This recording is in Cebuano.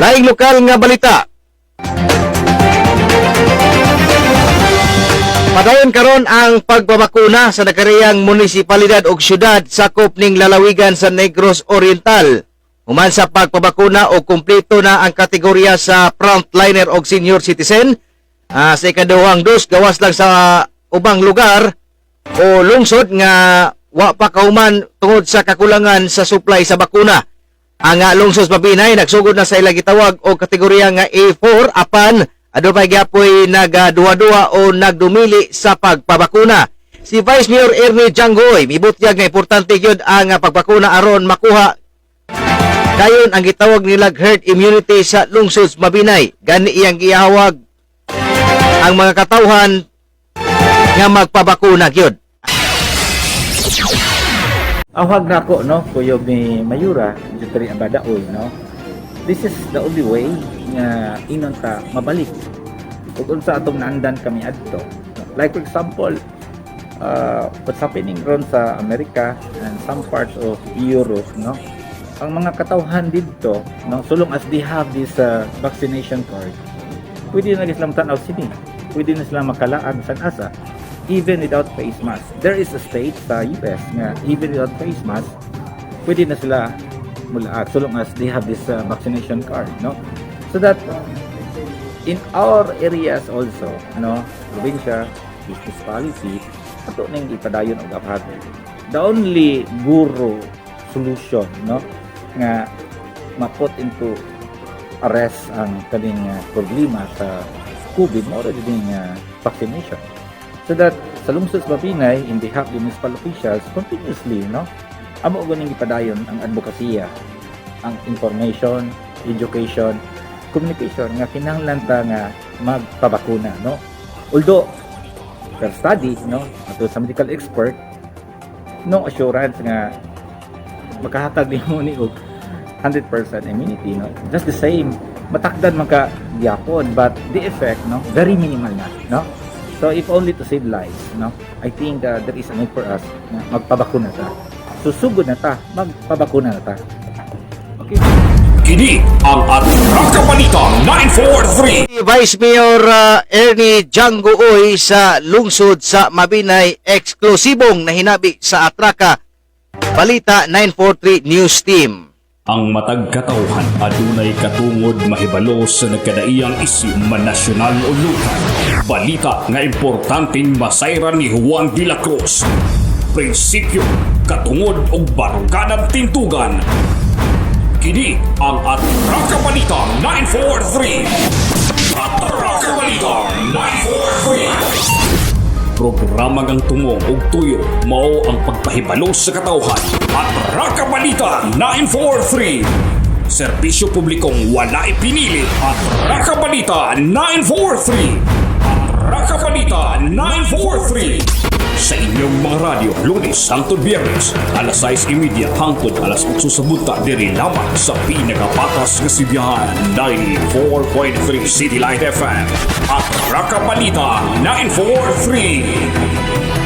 Laing lokal nga balita. Padayon karon ang pagpabakuna sa nakariyang munisipalidad og syudad sakop ning lalawigan sa Negros Oriental. Human sa pagpabakuna og kumpleto na ang kategorya sa frontliner og senior citizen sa ikaduhang dos, gawas lang sa ubang lugar o lungsod nga wa pa kahuman tungod sa kakulangan sa supply sa bakuna. Ang lungsod sa Mabinay nagsugod na sa ilang gitawag og kategorya nga A4, apan adto pa gyapoy nagaduha-duha o nagdumili sa pagpabakuna. Si Vice Mayor Ernie Janggoy mibutyag nga importante gyud ang pagbakuna aron makuha dayon ang gitawag nilag herd immunity sa lungsod sa Mabinay. Gani iyang gihawag ang mga katawhan nga magpabakuna gyud. Awhag na ako, no, kuyog ni Mayura, Jutri Abadaoy, no. This is the only way nga inon ta mabalik ug unsa atong naandan kami adto. Like for example, what's happening ron sa Amerika and some parts of Europe, no? Ang mga katawhan didto, no, so long as they have this vaccination card, pwede na sila tanaw sini. Pwede na sila makalaag sa asa even without face mask. There is a state sa US nga even without face mask, pwede na sila mulaag so long as they have this vaccination card, no? So that in our areas also, no, probinsya, municipality, ato ning ipadayon og abhag. The only guro solution, no, nga ma-put into arrest ang kaning problema sa COVID mao ra din vaccination. So that sa lungsod sa Mabinay, in behalf of the municipal officials, continuously, no, amo guning ipadayon ang advokasya, ang information, education, communication nga kinahanglan ta nga magpabakuna, no? Although per study, no, ato sa medical expert, no assurance nga makahatag nimo ni og 100% immunity, no? Just the same, matakdan man ka gyapon, but the effect, no, very minimal na, no? So if only to save lives, no, I think there is a need for us na magpabakuna ta. Susugod na ta, magpabakuna na ta. Okay. Kini ang Atraka Balita 943. Vice Mayor Ernie Django Uy sa lungsod sa Mabinay, eksklusibong nahinabi sa Atraka Balita 943 News Team. Ang matag katawhan adunay katungod mahibalo sa nagkadaiyang isyu, man nasyonal o lokal. Balita nga importanteng masayran ni Juan de la Cruz. Prinsipyo, katungod ug baruganan tintugan. Kini ang Atraka Balita 943. Atraka Balita 943. Programa ngang tumong ug tuyo mao ang pagpahibalo sa katawhan. Atraka Balita 943. Serbisyo publikong wala ipinili. Atraka Balita 943. Atraka Balita 943. Sa inyong mga radyo, Lunes hangtod Biyernes, alas 6:30 hangtod alas 8 sa buntag, diri lamang sa pinakapatas nga sibihan, 94.3 City Light FM. Atraka Balita 943.